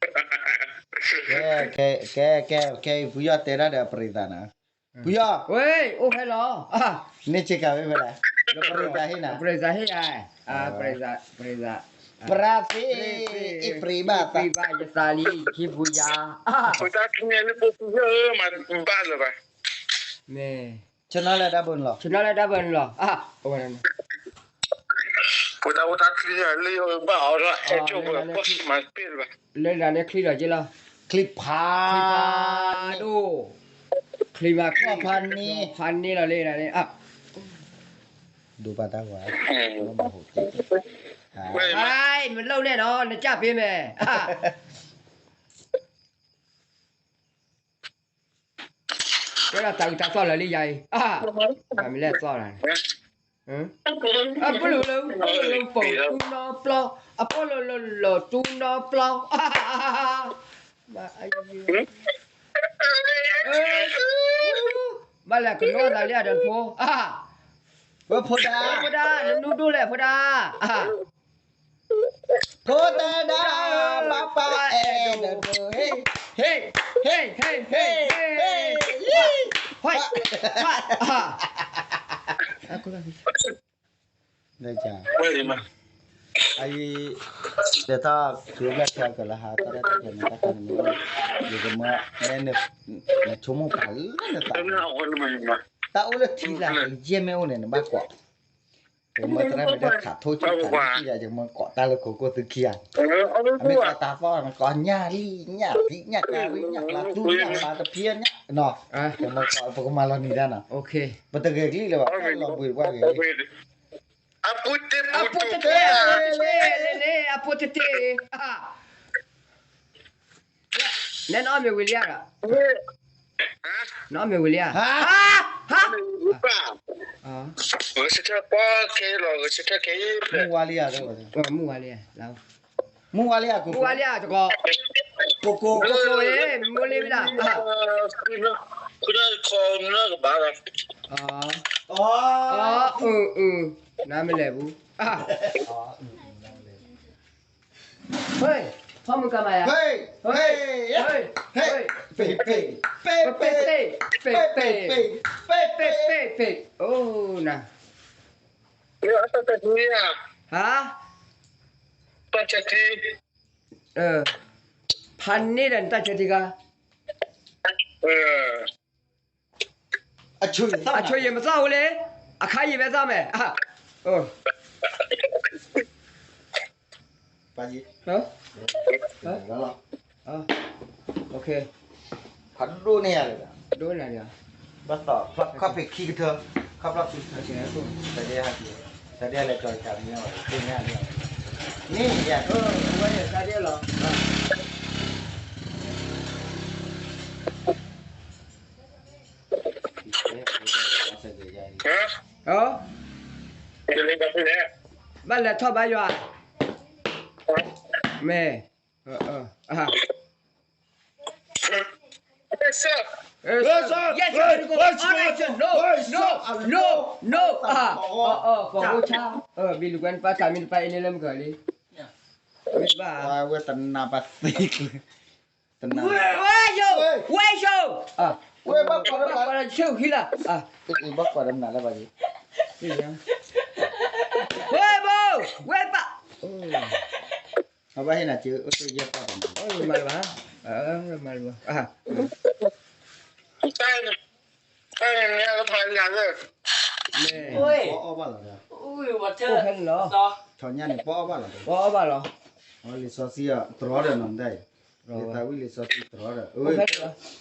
ကဲ, ကဲ, ကဲ, ကဲ, ဖုယီၢ်တဲဒၣ်ဒီးအပြံသးနၤ, ဖုယီၢ်, ဝဲ, အိၣ်ဖဲလီၤ, န့ၢ်ဆ့ကၤဝဲဖဲလဲၣ်, ပရံသးဟ့ၣ်နၤ, ပရံသးဟ့ၣ်ယၤ, ပရံသး, ပရံသး, ပြၢ်သ့, အ့ၣ်ပြံဘၣ်သး, ပြံဘၣ်ယသးလံ, ဟ့ၣ်ဖုယၤ, ပတၢ်ချံန့ၣ်လၢပှၤဖုယီၢ်မၤဘၣ်လၢၤဘၣ်, မ့ၢ် ဆနၢၣ်လၢဒၣ်ဘၢၣ်နုာ်လီၤ, ဆနၢၣ်လၢဒၣ်ဘၢၣ်နုာ်လီၤ, ပတၢ်အိၣ်တၢ်ချံလၢယဘၣ်အီၤဒီး ဟဲကၠိၣ်ပှၤကီၢ်မၤတပ့ၢ်လၢၤဘၣ်, လၢနၤန့ၣ်ချံလီၤက့လီၤ, ချံဖးဒိၣ်, ချံမၤချံဖးန့ၢ်, ဖးန့ၢ်လီၤလၢနၤန့ၣ်, ဒိပာ်တၢ်ဝဲ, မၤဟိၣ်က့, မလိၣ်န့ၣ်နီၤ နကၢ်ဖဲမဲာ် ဝဲဒၣ်တၢ်အုးတၢ်သီၣ်လၢာ်လံယၤအံၤ, မ့ၢ်လဲၣ်သီၣ်လၢ်န့ၣ်, အပူၤလိာ်လၢ, အပူၤလိာ်လၢပတူၢ်နီပျီ, အပူၤလိာ်လၢလီၤတူၢ်နီပျီ, ဘၣ်လဲၣ်ကနိးသးလံအဒီးဖိ, ဝဲဖိဒါ, ဖိဒါ, နနူဒိၣ်လဲၣ်ဖိဒါ ဖိတဒါ, ပၢ်ပၢ်အဲၣ်ဒိး, ဟ့ၣ်, ဟ့ၣ်, ဟ့ၣ်, ဟ့ၣ်, ဟ့ၣ်, အံၤ, တၢ်တၢ်ကျဲၤမ့ၢ်တၢ်တၢ်န့ၣ်, ယကမၢ, နဆိကမိၣ်ပာ်လၢနသး, တၢ်အိၣ်လၢထံလာ် ယဲၢ်မ့ၢ်အိၣ်န့ၣ် နဘၣ်ကိး ပကမၢတရၣ်မ့ၢ်တၢ်ခးထိၣ်ဆံးခးလံခံဂၤ ယကမၢကိးတၢ်လၢခိခိၣ်သုခံဂၤ, အမ့ၢ်ကိးတၢ်သီၣ်န့ၣ် ကိးညၣ်လံၣ်ညၣ်ဖံးညၣ်ကါရံၣ်ညၣ်ကျါသူညၣ်ပာ်တဖျၢၣ်ညၣ်နီၤ, ပကမၢကိး ပကမၤလီၤနံၤတၢ်နီၤ, ပတဂဲၤကလံၣ်လၢၤဘၣ် လီၤဘှံးပှၢ်ဂ့ၤ, အဖိတတဲ, အဖိတတဲ, အဖိတတဲ, နဲနအီၣ်မ့ၤဝံၤလံဧါ, နအီၣ်မ့ၤဝံၤလံဧါ, ဟါ, ဟါ, ဟါ, မုၢ်ဝါလံဧါ, မုၢ်ဝါလံဧါ, မုၢ်ဝါလံဧါ, ကိကိ, ကိကိ, မိၢ်လ့ဝံလၢ်, နမ့ၢ်လဲၤဘူး, ဟ့ၣ်, ဖီမုၢ်ကမၤယၤ, ဟ့ၣ်, ဟ့ၣ်, ဟ့ၣ်, ပ့ၢ်, ပ့ၢ်, ပ့ၢ်, ပ့ၢ်, ပ့ၢ်, ပ့ၢ်, ပ့ၢ်, ပ့ၢ်, အိၣ်နၤ, ဟါ, ဖးန့ၢ်ဒီးနတၢ်ဆၢထံခါ, အဆိယံာ်မသီၣ်ဟိလဲ, အခါယံာ်မသီၣ်မဲာ်, ဖးဒိၣ်န့ၢ်ယၤလၢ, ဒိၣ်န့ၢ်ယၤ, ဘၣ်သီၣ်, ခီၣ်ဖံးခံကထၢ, ခီၣ်ဖျီၣ်ခံကထၢ, တၢ်ဒ်လဲၤကီၤတၢ်မံၤ, န့ၣ်ယၤ, ဝဲယတၢ်ဒ်လီၤ. ဘၣ်လဲၤထီၣ်ဘါယွၤ, မ့ၢ်, ဘံလူၤကွဲနပၢ်ထးမံၤနပၢ်အ့န့ၣ်လၢမုၢ်ကလံ, မ့ၢ်ဘၣ်, ဝဲတနၢ်ပၢ်သ့ကျၢၤ, တနၢ်, ဝဲယိၤ, ဝဲယိၤ, ဝဲဘၣ်ကွၢ်ဒီးမနၤလၢၤဘၣ်, ဝဲဘိ, ဝဲဘၣ်, အဘၣ်ဟ့ၣ်နၤက့, မၤလၢၤဘၣ်, မၤလၢၤဘၣ်, တၢ်န့ၣ်မ့ၢ်လၢဖးယၤလၢ, မ့ၢ်, ပအီၣ်ဘၣ်လီၤ, အိၣ်ဖဲန့ၣ်လီၤ, ထီၣ်ညါန့ၣ် ပအီၣ်ဘၣ်လီၤ, ပအီၣ်ဘၣ်လီၤ, လံာ်စီဆှံအတြီဒီးနီၢ်မတၤအံၤ, လံာ်သးဝံၣ်လံာ်စီဆှံတြီဒီး,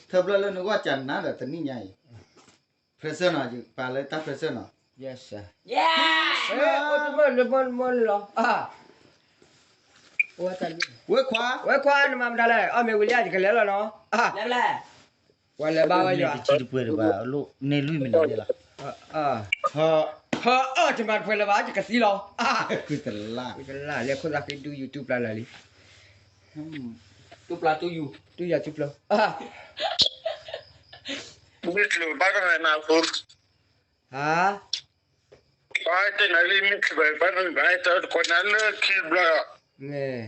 ထၢဖျၢၣ်လၢနဂီၢ်ကနါဒီးတနံၣ်ညါအံၤ, ဖဲဆၢနီၤ ယပာ်လၢတၢ်ဖဲဆၢနီၤ, အိၣ်တမၢၢ်လၢမၢလၢမၢလၢလီၤ, ဝဲခွါ, ဝဲခွါ နမၤမတၤလဲၣ်, အီၣ်မ့ၤဝံၤလံ ယကလဲၤလီၤနီၤ, ပှၤလဲၤဘါဝဲယွၤ, တဆံတပှဲၤတဘၣ်, န့ၢ်လွံၢ်မံးနံးန့ၣ်လီၤ, ဟၢအၢ တမၤတပှဲၤလၢၤဘၣ် ယကသံလီၤ, တလၢ်, လဲၤခိၣ်သးဃ့ဒူ YouTube ပျၢ်လၢာ်လံ, တူၢ်ပျၢ်တူၢ်ယူၤ, တူၢ်ယၤတူၢ်ပျၢ်, မ့ၢ်ကျိၤဘၣ်ကနၣ်နၤဖိ, ဟါ, ဘၣ်တဲနၤလံ မ့ၢ်ကျိၤဘၣ်ကနၣ်လၢခံဘျီ, မ့ၢ်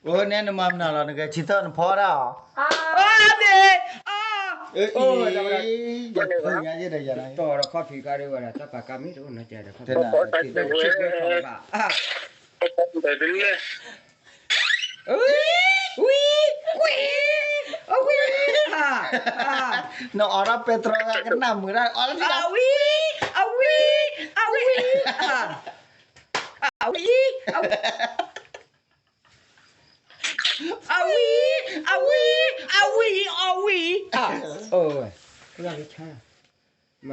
အိၣ်န့ၣ်နမၤမနုၤလီၤ နကဆံသၢနဖီဒၣ်အီၤ, အဘ့ၣ်, အ, အိၣ်, ယဖုညါယဲဒီးယၤ, တီၢ်ဒီးခီၣ်ဖံးခါဒ်ဝဲဒၣ် တၢ်ပာ်ကါမ့ၢ်တအိၣ်နီတဘၣ်, ဝံ, ဝံ, ဝံ, အဝံ, အဝံ, နအီၣ်ထီၣ်ပဲတြီကနၣ်မုာ်ဒၣ်အီၤလၢ, အဝံ, အဝံ, အဝံ, အဝံ, အဝံ, အဝံ, အဝံ, အဝံ, အဝံ, အ, မ,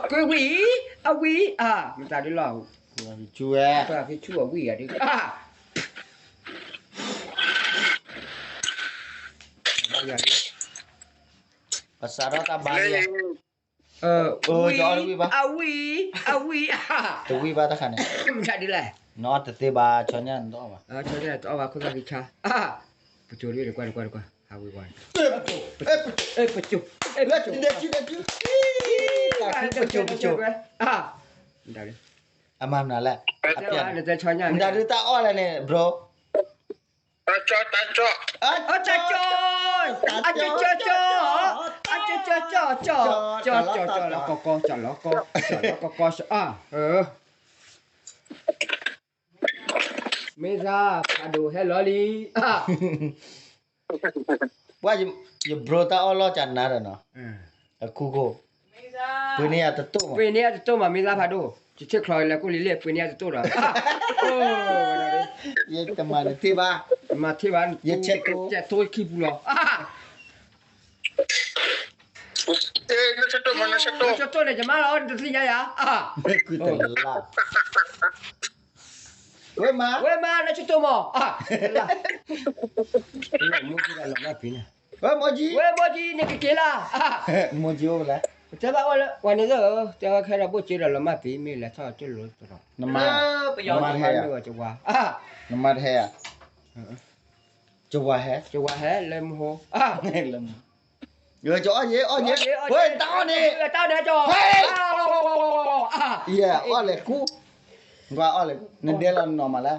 ကွ့ဝံ, အဝံ, မတၤဒ်လီၤ, ကွၢ်ဖဲဆူအဝံၣ်ဂၤဒ်, ပစးထီၣ်တၢ်ဘါလံ, ဝံ, အဝံ, အဝံ, တဝံၣ်ဘၣ်တခါန့ၣ်, မတၤဒ်လဲၣ်, နအီၣ်တသ့ဘၣ် ဆီညၣ်နတအီၣ်ဘၣ်, ဆီညၣ်တအီၣ်ဘၣ် ခိၣ်သၣ်ဖံဆါ, ပစိၤလံ တကွၢ်တကွၢ်တကွၢ်, ဟးဝံဝါ, ပစိၤ, ပစိၤ, ပစိၤ, အမၤမနုၤလဲၣ်, မတၤဒ်တၢ်အီၣ်လဲၣ်န့ၣ် bro, တၢ်ကၠီ, တၢ်ကၠီ, တၢ်ကၠီ, အကၠီကၠီကၠီ, အကၠီကၠီကၠီ, ကၠီ, ကၠီလီၤကီကီ, ကၠီလီၤကီကီ, မ့ၢ်သးဖးဒိၣ်ဟဲလီၤလံ, ပှၤ, ယ bro တၢ်အီၣ်လီၢ်ကနၤဒီးနီၤ, အခိၣ်ခိၣ်, ပှ့ၤန့ၢ်ယၤတတိၢ်မး, ပှ့ၤန့ၢ်ယၤတတိၢ်မး မ့ၢ်သးဖးဒိၣ်, ယဆ့ၣ်ချီလဲၤကိၣ်လံလံ ပှ့ၤန့ၢ်ယၤတတိၢ်ဒီး, ယတမၤနတ့ၢ်ဘၣ်, မၤတ့ၢ်ဘၣ်, ယဆဲးတိၢ်ခံပူၤလီၤ, နဆဲးတိၢ်န့ၣ် ယမါလီၤ နတသ့ၣ်ညါယၤ, ဝဲမါ, ဝဲမါ နဆဲးတိၢ်မး, ဝဲမိၢ်ကံ, ဝဲမိၢ်ကံ နကက့ၤလၢ်, မိၢ်ကံအိၣ်ဖဲလဲၣ်, တဲဘၣ်ဝဲလၢ ဝဲန့ၣ်သၢ, တဲဝဲခဲဒီးဘိၣ်က့ဒီးလီၤမၢ်ပံၤ မ့ၢ်လဲၤထီၣ်တလိၤတရီး, နမါတဟဲယၤ, နမါတဟဲယၤ, ကဝၤဟဲ, ကဝၤဟဲလၢမူဟိ, လၢမူ ယအီၣ်ယဲ အီၣ်ယဲ, ဝဲတၢ်အီၣ်န့ၣ်, တၢ်အီၣ်န့ၣ်, ယအီၣ်လဲၤကူ, ကွၢ်အီၣ်လဲၤကူ နဒဲလီၤနီၢ်မးလၢ,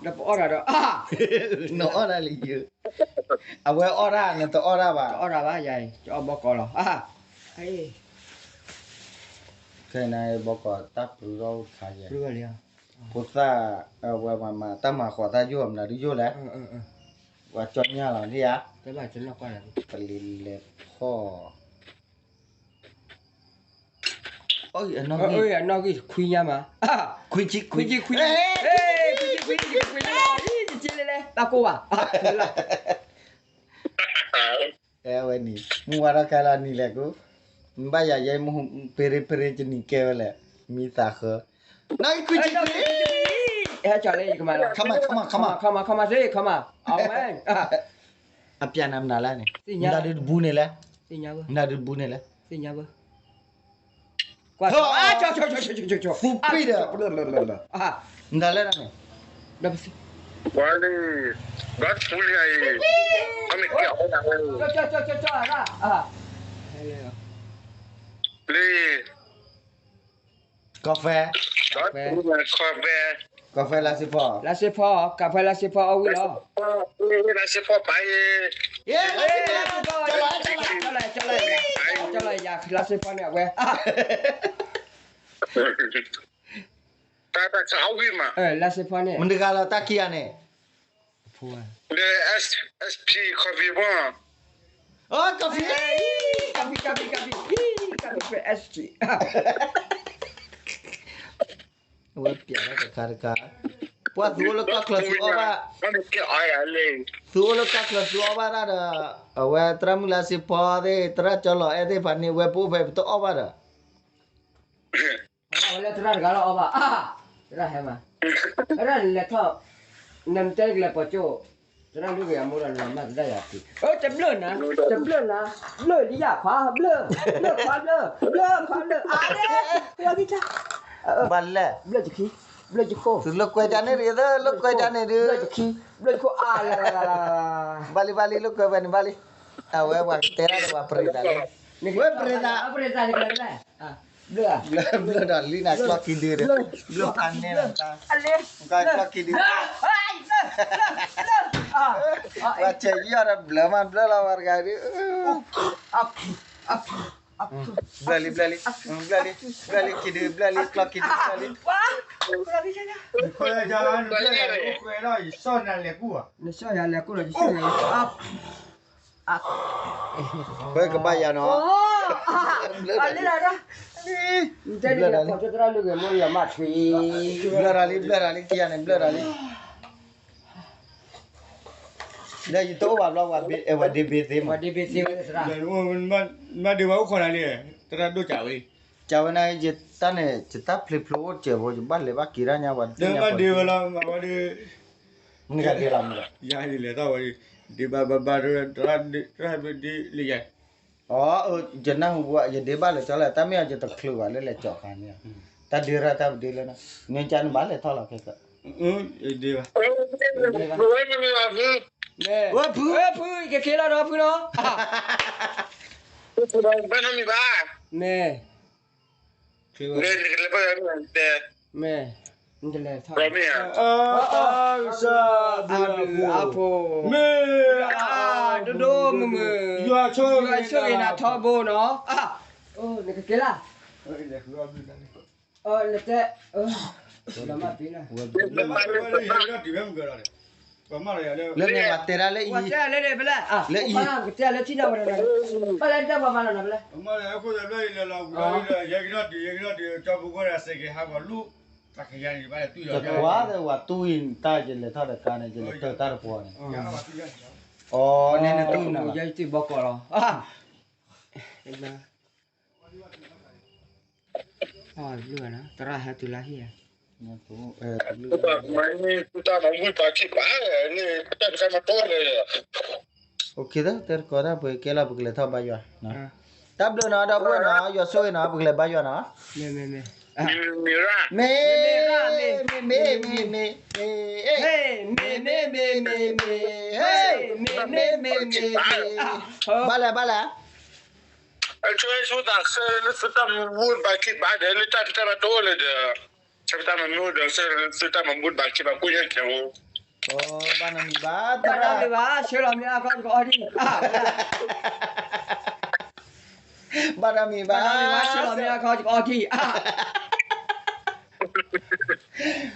ဒီးပအီၣ်တၢ်ဒီး, နအီၣ်တၢ်လၢယ, အဝဲအီၣ်တၢ် နတအီၣ်တၢ်ဘၣ်, တအီၣ်တၢ်ဘၣ်ယၤအံၤ ယအီၣ်ဘီကီးလီၤ, ခဲအံၤနဘီကီးတၢ်ပျုၤထီၣ်အိၣ်တခါယဲ, ဖိသၣ်, ဝဲမၤမၤတၢ်မၤဃီၤသၣ်ယိၣ်မနုၤဒုးယိၣ်လဲၣ်, ပှၤကၠီညါလီၤန့ၣ်ဧါ, ပလံၤလဲၤဖီၣ်, အနီၣ်ဂံၢ်, အနီၣ်ဂံၢ်ခွံညါမး, ခွံဆံခွံ, ခွံဆံခွံ, ခွံဆံခွံ, တၢ်ကိၢ်ဘၣ်, ဝဲန့ၣ် မုၢ်ဝါထီၣ်ခဲလၢာ်နံၤလဲၣ်ကူ, နဘၣ်ယၤယဲမုၢ်ပရ့ပရ့ကနံၤကဲဝဲလဲၣ်, မံသးဃၢ, နီၣ်ဂံၢ်ခွံဆံခွံ, ဟဲကၠီလၢယကမၤလီၤ, come on, come on, come on, come on, come on, come on, come on, အဝဲ အပျဲနၤမနုၤလဲၣ်န့ၣ်, မတၤဒုးတဘူးန့ၣ်လဲၣ်, မတၤဒုးတဘူးန့ၣ်လဲၣ်, ကွၢ်, သူပံၣ်ဒီး, မတၤလဲၣ်န့ၣ်, ဝါလံ, ဘၣ်ပူလံအံၤ, အမ့ၢ်ကဲအီၣ်ဒၣ်ဝဲ, လံ ကီၢ်ဖဲ, ကီၢ်ဖဲလါစ့ဖီ, လါစ့ဖီ, ကီၢ်ဖဲလါစ့ဖီအီၣ်ဝံၤလီၤ, လါစ့ဖီပာ်အံၤ, လါစ့ဖီ, လါစ့ဖီန့ၣ်အဝဲ, တၢ်တၢ်ခးအီၣ်ဝံၤမး, လါစ့ဖီန့ၣ်, မတၤတဂၤလီၤတၢ်ခံဂၤန့ၣ်, ဒီး SP coffee မး, အိ coffee, coffee, coffee, coffee, coffee, SP ဝဲပျဲတၢ်တခါတခါ, ပှၤသုအိၣ်လၢကီၢ်ချၢသုအီၣ်ဘၣ်, သုအိၣ်လၢကီၢ်ချၢသုအီၣ်ဘၣ်တၢ်ဒီး, အဝဲသရၣ်မုၣ်လါစ့ဖီသ့ၣ် သရၣ်ကၠီလီၤအဲၣ်သ့ၣ်တဖၣ်န့ၣ် ဝဲပအိၣ်ဖဲပတအီၣ်ဘၣ်ဒီး အဝဲလၢသရၣ်တဂၤလီၤအီၣ်ဘၣ်, သရၣ်ဟဲမး, သရၣ်လဲၤထီၣ်, နမတဲကလဲၤပိာ်ကၠိ, သရၣ်လုၢ်က့ၤအမိၢ်ဒီးလီၤမၢ်သဒၣ်ယၤဖံး, တဘျၢၣ်နၤ, တဘျၢၣ်နၤ, ဘျၢၣ်ဒ်ယၤခွါ, ဘျၢၣ်, ဘျၢၣ်ခွါဘျၢၣ်, ဘျၢၣ်ခွါဘျၢၣ်, အါ, ဘၣ်လဲၣ်, ဘျၢၣ်ယခံ, ဘျၢၣ်ယခိၣ်, သုလိာ်ကွဲတၢ်န့ၣ်ဒုး, သုလိာ်ကွဲတၢ်န့ၣ်ဒုး, ဘျၢၣ်ယခံ, ဘျၢၣ်ယခိၣ်, အါ, ဘၣ်လံ ဘၣ်လံ လိာ်ကွဲဝဲန့ၣ်ဘၣ်လံ, အဝဲပှၤကတဲဒၣ်လၢပှၤပရံသးလံ, ဝဲပရံသး, ပရံသးန့ၣ်, ဘျၢ ဘျၢဒီးလံနၤ ကျီၢ်ခံဒုဒီး ဘျၢဖးန့ၣ်လီၤ ကျီၢ်ခံဒု ပှၤဆဲးယီၢ်ဒီးဘျၢမး ဘျၢလီၤဝဲတဂၤဒု ဘျၢလံ ဘျၢလံ ဘျၢလံ ဘျၢလံ ခံဒု ဘျၢလံ ကျီၢ်ခံဒု ဘျၢလံ နဆီၣ်ယၤလဲၤကူၣ်လီၤ ယဆီၣ်ယၤလဲၤကူၣ်လီၤ ယဆီၣ်ယၤလဲၤကူၣ်လီၤ ပကဘၣ်ယၤနီၤ ဘျၢတၢ်လံ ဘျၢတၢ်လံ ခံဂၤန့ၣ် ဘျၢတၢ်လံ လၢယတအိၣ်ဘၣ်ဘျီ ဝၤဒ့ဘ့သ့မး မၤဒ့ဘၣ်အိၣ်ခိးနၤလံ တၢ်ဒိၣ်ကးဝဲ ကးဝဲန့ၣ် ယတၢ်န့ၣ် ယတၢ်ဖျ့ဖျိအိၣ်စဲးဖိ ယဘၣ်လဲၤဘၣ်က့ၤတၢ်ညါဝဲ မ့ၢ်ကဒ့ဝဲလီၤ မၤဝဲဒ် နကဒ့လီၤမး ယၤဒ်လဲၤထီၣ်ဝဲဒ် ဒ့ဘၣ်ဘၣ်ဘၣ် တရၣ်ဒ့လံယၤ အိ ယနၢ်ဟူဘၣ် ယဒ့ဘၣ်လၢာ်ကၠီလဲၣ် တၢ်မ့ၢ်အီၤ ယတချုးဘၣ်လၢလဲၤကၠီခါန့ၣ် တၢ်ဒ့ရၣ်တၢ်ပဒ့လၢ မ့ၢ်ကၠီနဘၣ်လဲၤထီၣ်လီၤခဲကၢ ဒ့ဘၣ် ဝဲဖု ကက့ၤလီၤဒီးဖုနီၤ ဘၣ်နီတမံၤဘၣ် မ့ၢ် မ့ၢ် နကလဲၤဘၣ် မ့ၢ် နကလဲၤထီၣ် အါ အါ အါဖိ မ့ၢ် ဒိၣ်ဒိၣ်မုၢ်မုၢ် ယွၤဆိၣ်ဂ့ၤနၤထီဘိနီၤ နကက့ၤလၢ နတဲ လၢမ့ၢ်တဲဒၣ်လၢအံၤ လၢနကတဲလၢထံၣ်န့ၣ်ဝဲ ဘၣ်လဲၣ်တၢ်ပှၤမၤလီၤနီၤ ဘၣ်လဲၣ် တကွၢ်ဒီးဝဲယဲကဒီးဒံး ယဲကဒီးဒံး ကၠီပူၤကီၢ်ဒီးစဲးကဲၤဟးဂီၤလူၢ်တၢ်ကယၤန့ၣ် ဘၣ်လဲၤတူၢ်ယီၤ ယဲကဒီးတၢ်တပှီၤန့ၣ် အီၤ န့ၣ်နတူၢ်နၤ ယဲကတံၢ်ဘီကီးလီၤ သရၣ်ဟဲတုၤလၢဟံၣ် သုတၢ်မၤမုာ်ပာ်ခံဘၣ်န့ၣ် တၢ်တခါမၤတီလဲၣ် တဲတကိးတၢ်ပှဲၤကဲလီၤ ပကလဲၤထီၣ်ဘါယွၤ တၢ်ဘျုးနီၤ ဒီပုၢ်ဝဲၢ်နီၤ ယွၤဆိၣ်ဂ့ၤနီၤ ပကလဲၤဘါယွၤနီၤ မ့ၢ် မ့ၢ် မ့ၢ် မ့ၢ် မ့ၢ် မ့ၢ် မ့ၢ် မ့ၢ် မ့ၢ် မ့ၢ် ဘၣ်လဲၣ် ဘၣ်လဲၣ် အဆိ ဆိသးဆၢလၢသုတၢ်မၤမုာ် ဘၣ်ခံဘၣ်ဒီး လၢတၢ်ဖံးတၢ်မၤတအိၣ်လၢၤဒီး ဆၢတၢ်မၤမုာ်ဒီး ဆၢသုတၢ်မၤမုာ် ဘၣ်ခံဘၣ် ကိၣ်ညါကဲၤအိၣ် ဘၣ်နီတမံၤဘၣ် ဘၣ်နီတမံၤဘၣ် ဆှၢလီၤမ့ၢ်အါခီကီအီထံ ဘၣ်နီတမံၤဘၣ် ဘၣ်နီတမံၤဘၣ် ဆှၢလီၤမ့ၢ်အါခီကီအီထံ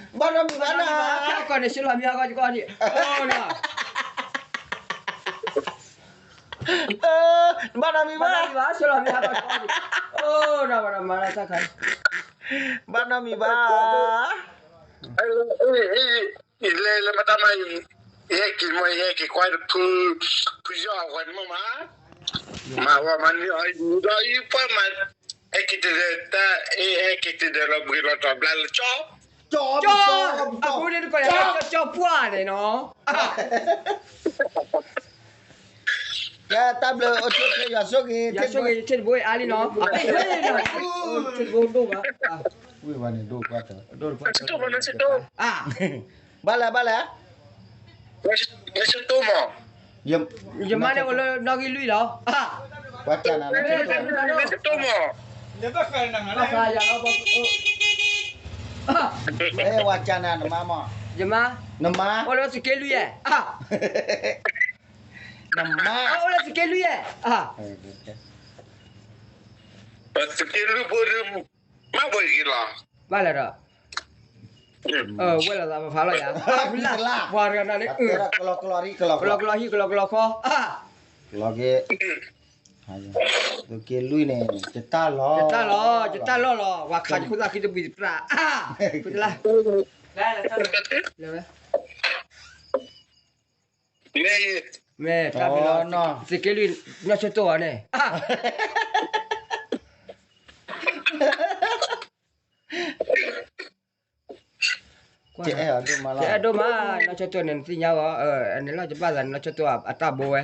ဘၣ်နီတမံၤဘၣ်နီၤ ကီၢ်န့ၣ် ဆှၢလီၤမ့ၢ်အါခီကီအီထံ ဘၣ်နီတမံၤဘၣ် ဘၣ်နီတမံၤဘၣ် ဆှၢလီၤမ့ၢ်အါခီကီအီထံ ဘၣ်နီတမံၤဘၣ် ယလဲၤလၢမတၤမးအံၤ ယဟဲက့ၤမ့ၢ် ယဟဲက့ၤကွၢ်တဖု ဖုယီၢ်အဝဲန့ၣ်မ့ၢ်မး မၤဝဲမၤန့ၢ်အီၤ ယဒီးယပှၤမၤ ဟဲက့ၤတဒၢးတၢ် ဟဲက့ၤတဒၢးလီၤဘှံးလီၤတီၤဘျါလၢကၠီ ကၠီ အဃိန့ၣ်တကီၢ်ယၤလၢကၠီပှၢ်န့ၣ်နီၤ တၢ်ဘျုးအိၣ်ဆူၣ်ချ့ ယွၤဆိၣ်ဂ့ၤ ယွၤဆိၣ်ဂ့ၤ ထံၣ်တဘိအါလံနီၤ ထံၣ်တဘိဒိၣ်ဘၣ် ဝံၤဝဲန့ၣ်ဒိၣ်ပှၢ်တၢ် ဘၣ်လဲၣ် ဘၣ်လဲၣ် ယမါန့ၣ်အိၣ်လၢနီၣ်ဂံၢ်လွံၢ်လီၤ ပှၤကနၤ ဝၤကနၤနမါမး ယမါ နမါ အိၣ်လၢသုးက့လွံၢ်ဧါ နမါ အိၣ်လၢသုးက့လွံၢ်ဧါ သုးက့လွံၢ်ဖိ မၤဘှံးက့ၤလီၤ ဘၣ်လဲၣ်ဒီး ဝဲလီၤသးပဖးလီၤယၤ ပှၤတဂၤန့ၣ် ကလီကလီဟံၣ် ကလီကလီဃီ ကလီက့ၤ သုးက့လွံၢ်န့ၣ် ယတၢ်လီၤ ယတၢ်လီၤ ယတၢ်လီၢ်လီၤ ပှၤခးယခိၣ်သၣ်ဃံတဘှံးတပြၢ် ဖုတလါ မ့ၢ်တၢ်ဖဲလီၤ သုးက့လွံၢ် နီၢ်ဆိတိၢ်အီၤန့ၣ် ကအဲၣ်ဒိၣ်မး နီၢ်ဆိတိၢ်န့ၣ် နသ့ၣ်ညါအီၤ န့ၣ်လီၤ ယဘၣ်သးန့ၣ် နီၢ်ဆိတိၢ်အတၢ်ဘိဝဲ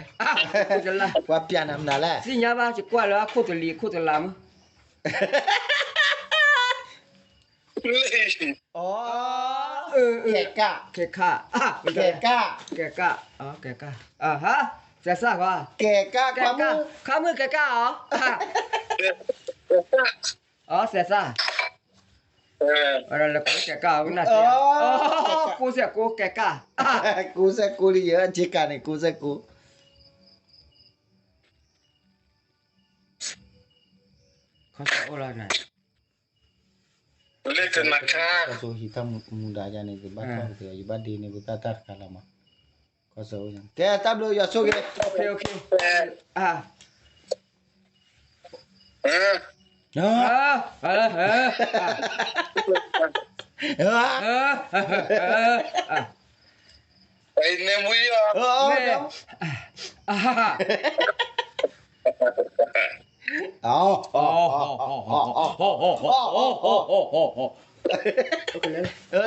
ပှၤပျးနၤမနုၤလဲၣ် သ့ၣ်ညါဘၣ် ယကွၢ်လၢအခိၣ်သလံၤအခိၣ်သလးမး ကဲကၣ် ကဲကၣ် ကဲကၣ် ကဲကၣ် ကဲကၣ် ဟါ သဲစၢ်ခွါ ကဲကၣ် ခါမုၣ် ကဲကၣ်အီၤ အီ စဲးသၣ်, လၢကိးကဲကၣ်ဝဲနၤစ့, ကိးစဲးကိးကဲကၣ်, ကိးစဲးကိးလံယဲ ဆ့ကၤန့ၣ် ကိးစဲးကိး, ခီၣ်စဲးအိၣ်လီၤနၤ, လၢတနၤခါ, ကီၢ်စိဟံးထီၣ်မူဒါယါန့ၣ် ယဘၣ်ထီၣ်က့ၤ ယဘၣ်ဒ့န့ၢ်ပသၣ်တၢ်တခါလီၤမး, ကီၢ်စိ, ကဲတၢ်ဘျုးယွၤဆိၣ်ဂ့ၤ,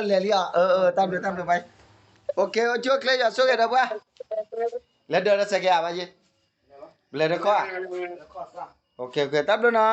လဲၤလံ, တၢ်ဘျုးတၢ်ဘျုးဘၣ်, အိၣ်ချ့အိၣ်ချ့ ယွၤဆိၣ်ဂ့ၤဒီးပှၤ, လဲၤဒၢးဒီးစဲးက့ၤဧါဘၣ်ယ့, လဲၤဒၢးခီၣ်, တၢ်ဘျုးနီၤ,